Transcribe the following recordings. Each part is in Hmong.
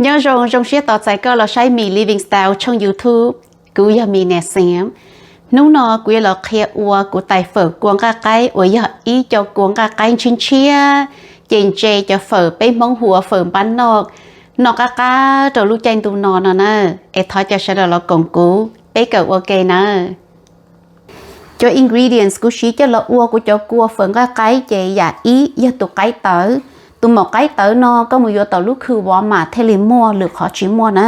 Nyob zoo, zoo siab tos txais koj los saib Mis Living Style tshooj YouTube. Kuv yog Mis Niam Xiam. Hnub no kuv yuav los qhia ua kuv tais fawm kua nqaij qaib uas yog ib co kua nqaij qaib ntshiab ntshiab, ces ntse cov fawm peb Hmoob hu ua fawm npab noj, noj qab qab rau lub caij ntuj no no na. Es thov caw sawv daws los koom kuv, peb kawm ua ke nawb. Cov ingredients kuv siv coj los ua kuv cov kua fawm nqaij qaib ces yam ib yog tus qaib tawv. Tus maum qaib tawv no koj mus yuav tom lub khw Walmart thiaj li muaj, lwm qhov tsis muaj na.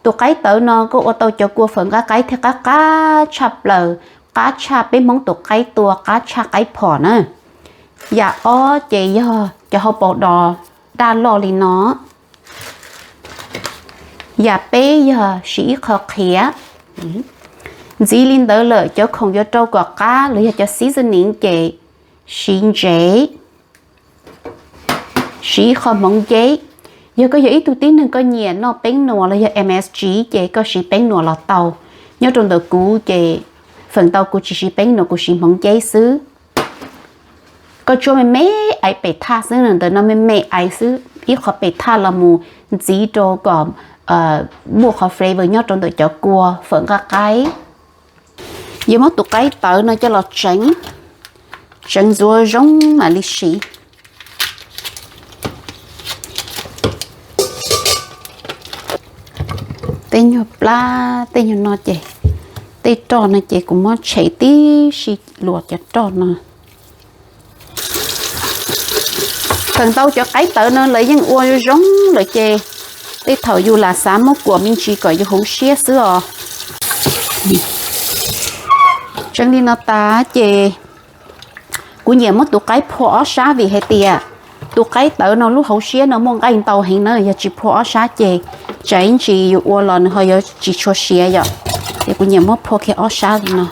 Tus qaib tawv no koj ua tau cov kua fawm nqaij qaib thiaj qab qab tshaj plaws, qab tshaj peb Hmoob tus qaib tua, qab tshaj qaib phom na. Yam ob ces yog cov hauv paus dos daj loj li no. Yam peb yog siv ib qho qhiav. Ntxiv li ntawd lawm cov khoom yuav rau kom qab los yog cov seasoning ces siv ntsev, siv ib qho hmoov nceb. Yog koj yog ib tug tib neeg koj nyiam noj peeb nuas los yog M S G ces koj siv peeb nuas los tau. Nyob rau ntawm kuv ces feem ntau kuv tsis siv peeb nuas, kuv siv hmoov nceb xwb. Koj tsuab me me aiv pem thaj xwb, ntawm no me me aiv xwb, ib qho pem thaj los mus ntxiv rau kom muaj qhov flavor nyob rau ntawm cov kua fawm nqaij qaib. Yuav muab tus qaib tawv no coj los tseev, tseev ntxuav zoo mam li siv. Tej nyuag plab tej nyuag no ces, tej roj no ces kuv muab tshem tib si, luas cov roj no. Feem ntau cov qaib tawv no lawv yeej ua zoo lawm ces tej thaum yus lam xav muab kuam me ntsis kom yus huv siab xwb os. Tseev li no tas ces kuv nyiam muab tus qaib phua ob sab vim hais tias tus qaib tawv no lub hauv siab no muaj nqaij ntau heev na, yog tsis phua ob sab ces tsam ib ntsis yus ua los nws ho yuav tsis tshua siav yom. Ces kuv nyiam muab phua kiag ob sab li no.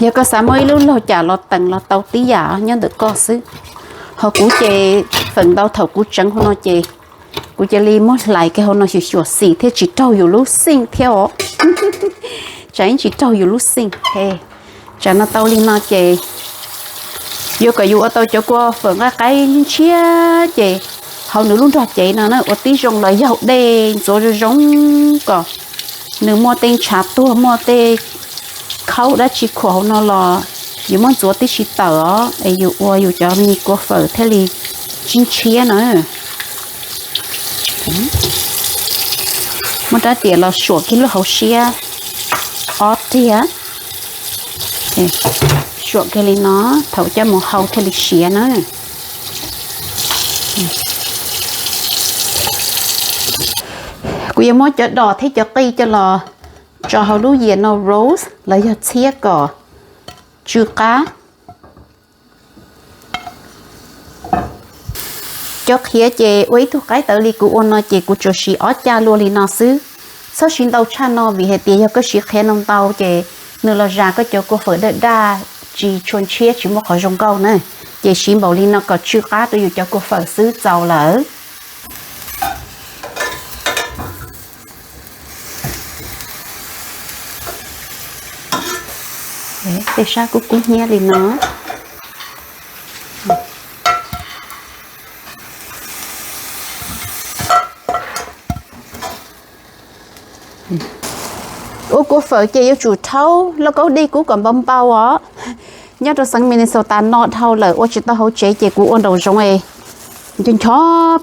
Yog koj xav muab ib lub laug cam los teem los tau tib yam nyob ntawm koj xwb. Ho kuv ces feem ntau thaum kuv tseev hauv no ces kuv cia li muab hlais kiag hauv no xyuam xyuam xim thiaj tsis raug yus lub xij thiab os. Tsam ib tsis raug yus lub xij. Tsam no tau li no ces yuav kom yus ua tau cov kua fawm nqaij qaib ntshiab ces hauv nws lub nrog cev no na ua tib zoo los yaug dej ntxuav zoo zoo kom nws muaj tej ntshav tuag muaj tej khaub dab tsi khuam hauv no los yus muab ntxuav tib si tawm os es yus ua yus cov me kua fawm thiaj li ntshiab ntshiab na. Muab rab riam los suam kiag lub hauv siab ob riag, suam kiag li no, thaum coj mus hau thiaj li siav na. Kuv yuav muab cov dos thiab cov qij coj los tso hauv lub yias no roast los yog txhiab kom tsw qab. Cov qhiav ces ua ib tug qaib tawv li kuv ua no ces kuv tsuas siv ob caj luaj li no xwb. Txhob siv ntau tshaj no vim hais tias yog koj siv qhiav no ntau ces nws los zas koj cov kua fawm daj daj, tsis tshua ntshiab tsis muaj qhov zoo nkauj na. Ces siv npaum li no kom tsw qab rau yus cov kua fawm xwb txaus lawm. Tej sab kub kub hnyiab li no. Ua kua fawm ces yuav tsum rhaub lauj kaub dej kub kom npau npau os. Nyob rau xeev Minnesota no dhau lawm ua tsis tau hauv tsev ces kuv ua nraum zoov es ncho ncho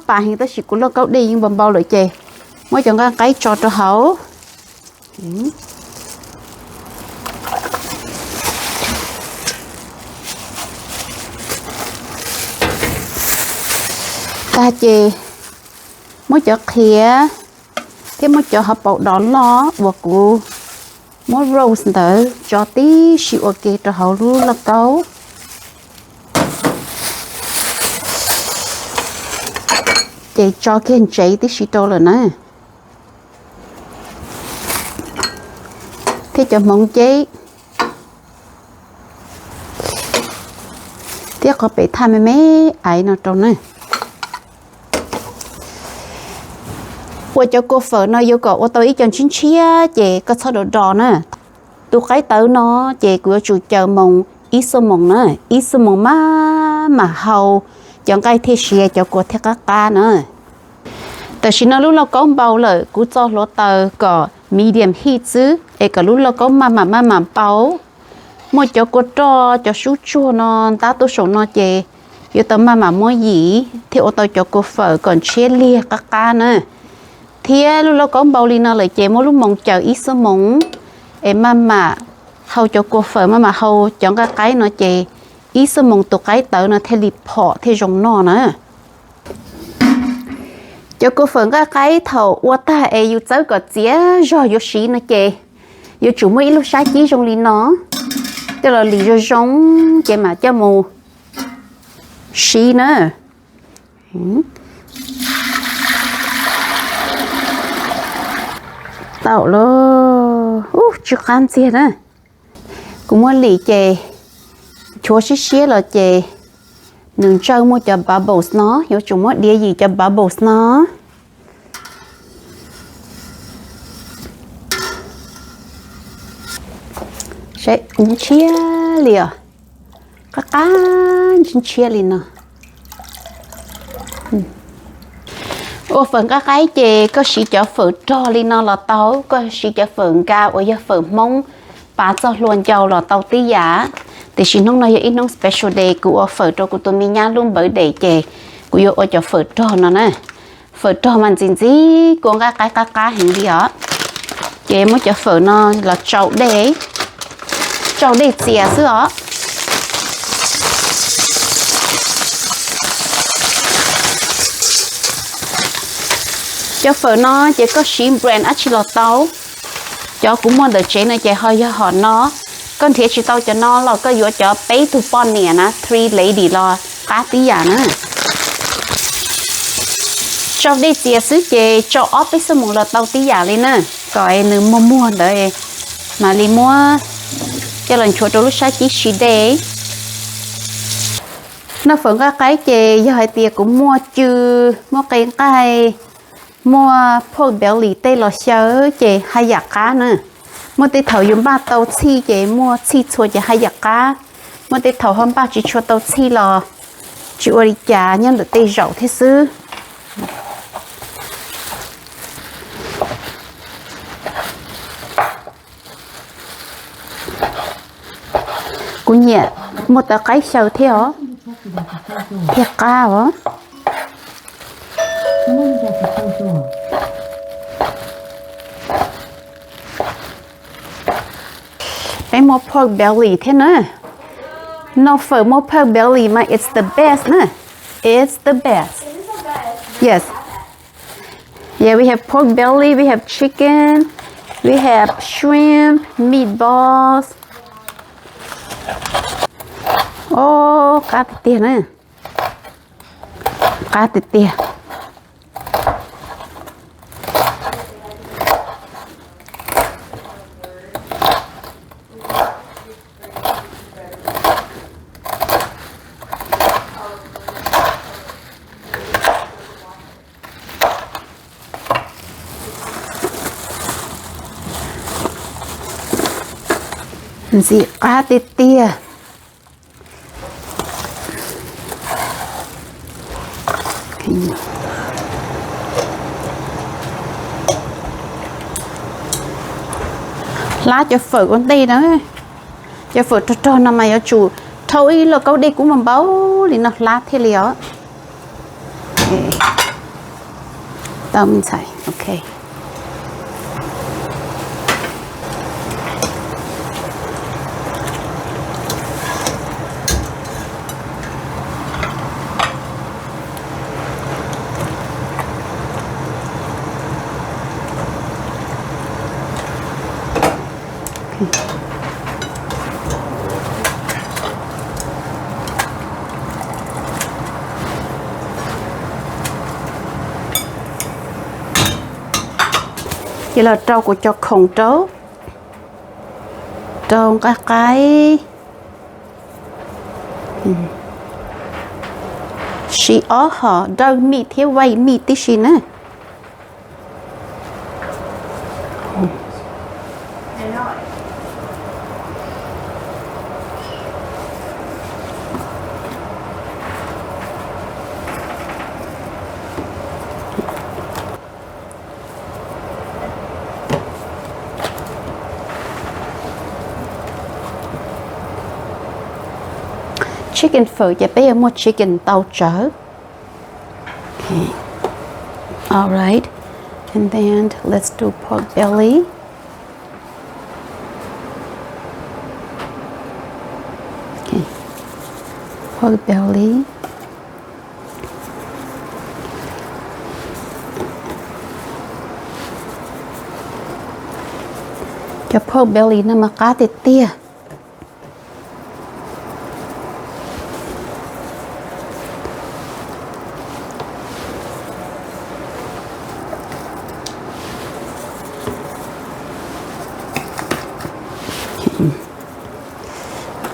pas heev tab sis kuv lauj kaub dej yeej npau npau lawm ces muab cov nqaij qaib tso rau hauv. Tag ces muab cov qhiav thiab muab cov hauv paus dos loj uas kuv muab roast ntawd tso tib si ua ke rau hauv lub lauj kaub. Ces tso kiag ntsev tib si rau lawm na. Thiab cov hmoov nceb thiab qhov pem thaj me me aiv no rau na. Ua cov kua fawm no yuav kom ua tau ib co ntshiab ntshiab ces koj txhob do do na. Tus qaib tawv no ces kuv yuav tsum caws moos ib xuab moos na, ib xuab moos maj mam hau cov nqaij thiaj siav, cov kua thiaj qab qab na. Tam sim no lub lauj kaub npau lawm, kuv txo hluav taws kom medium heat xwb es kom lub lauj kaub maj mam maj mam npau. Muaj cov kua roj cov sub tsuag no ntab tuaj saum no ces yuav tau maj mam muab yim thiaj ua tau cov kua fawm kom ntshiab liag qab qab na. Thiab lub lauj kaub npau li no lawm ces muab lub moos caws ib xuab moos es maj mam hau cov kua fawm, maj mam hau cov nqaij qaib no ces ib xuab moos tus qaib tawv no thiaj li phom thiaj zoo noj na. Cov kua fawm nqaij qaib thaum ua tag es yus txawb kom txias zog yuav siv no ces yuav tsum muaj ib lub sab cib zoo li no coj los lim zoo zoo ces mam coj mus siv na. Tau lawm, ub, tsw qab ntxiag na. Kuv muab lim ces chuav siab siab los ces nws ntsawj muaj cov bubbles no, yuav tsum muab diav yim cov bubbles no. Saib ntshiab li os, qab qab ntshiab ntshiab li no. Ua fawm nqaij qaib ces koj siv cov fawm rog li no los tau, koj siv cov fawm nka uas yog fawm Hmoob pav txoj hlua ncau los tau tib yam. Tiam sis hnub no yog ib hnub special day, kuv ua fawm rau kuv tus me nyab lub birthday ces kuv yuav ua cov fawm rog no na. Fawm rog mas ntxim ntxim kua nqaij qaib qab qab heev li os. Ces muab cov fawm no los tsau dej, tsau dej txias xwb os. Cov fawm no ces koj siv brand dab tsi los tau. Cov kuv muaj ntawm tsev no ces ho yog hom no. Koj nrhiav tsis tau cov no los koj yuav cov peb tug poj niam na, three lady los qab tib yam na. Tsau dej txias xwb ces tsau ob peb xuab moos los tau tib yam li na, kom nws muag muag ntawd mam li muab coj los nchuav rau lub sab cib siv dej. Noj fawm nqaij qaib ces yog hais tias kuv muaj cw, muaj qe nqaij, muaj pork belly tej los xyaw ces haj yam qab na. Muaj tej thaum yus npaj tau txhij ces muaj txhij txhua ces haj yam qab. Muaj tej thaum ho npaj tsis tshua tau txhij los tsis ua li cas, nyob ntawm tej zaum thiab xwb. Kuv nyiam muaj tawv qaib xyaw thiab os, thiaj qab os. Peb muaj pork belly thiab na. Noj fawm muaj pork belly mas it's the best na. It's the best. Yes. Yeah, we have pork belly, we have chicken, we have shrimp, meatballs. Oh, qab tiag tiag na. Qab tiag tiag. Ntxim qab tiag tiag. Hlab cov fawm ua ntej na. Cov fawm rog rog no mas yuav tsum rhaub ib lauj kaub dej kub npau npau li no hlab thiaj li os. Tau me ntxhais, ok. Ces los rau kuv cov khoom rau, rau nqaij qaib. Siv ob hom dawj mij thiab vij mij tib si na. Chicken food ces peb yuav muaj chicken tau tsawv. Okay. All right. And then let's do pork belly. Okay. Pork belly. Cov pork belly no mas qab tiag tiag.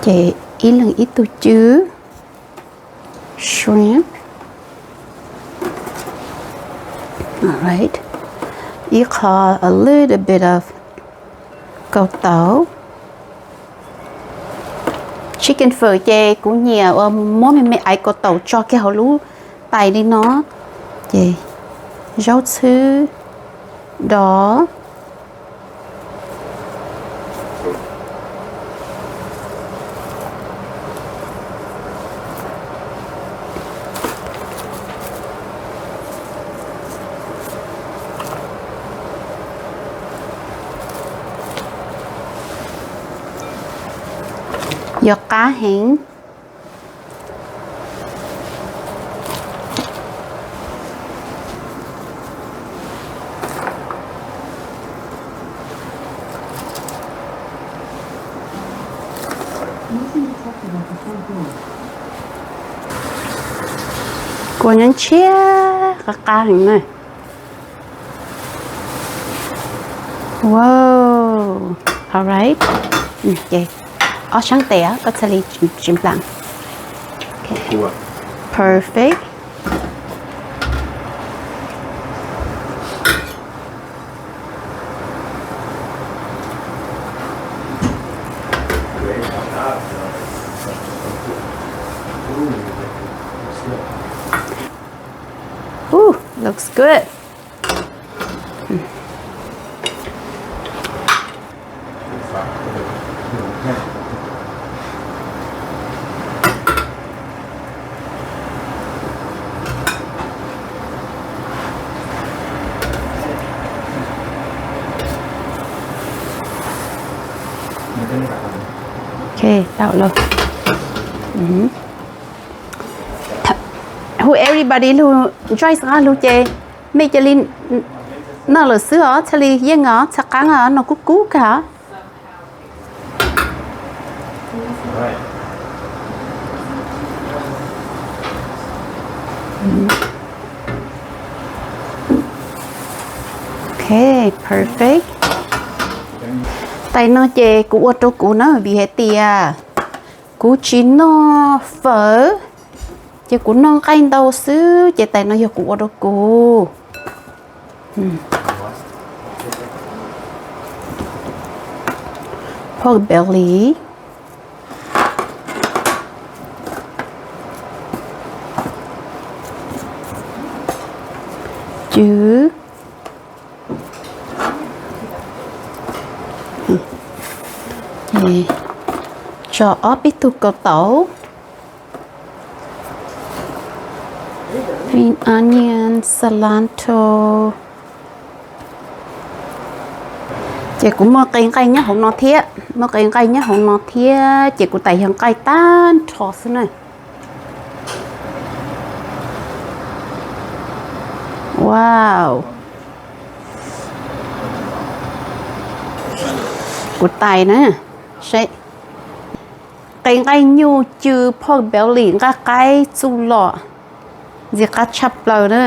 Ces ib leeg ib tug cwb. Shrimp. All right. Ib qho, a little bit of kaus taum. Chicken food ces kuv nyiam uas muab me me aiv kaus taum tso kiag hauv lub tais li no. Ces zaub txhwb, dov. Yog qab heev. Kua nyob ntshiab qab qab heev na. Wow. All right. Ces ob sab tes koj txhaj li tsis nplam. Perfect. Ooh, looks good. Ok, tau lawm. Hu everybody lug, Joyce nqa lug ces mej cia li noj lawm xwb os, txhaj li yeej os, txhaj qaab os, noj kub kub kag os. Ok, perfect. Tais no ces kuv ua rau kuv na, vim hais tias kuv tsis noj fawm, ces kuv noj nqaij ntau xwb, ces tais no yog kuv ua rau kuv. Pork belly. Cwv. Tso ob peb tug kaus taum, green onion, cilantro. Ces kuv muaj qe nqaij nyob hauv no thiab, muaj qe nqaij nyob hauv no thiab, ces kuv tais yog nqaij tag nrho xwb na. Wow. Kuv tais na, saib. Qe nqaij nyuj cw pork belly nqaj qaib txuj lom, ntxim qab tshaj plaws na.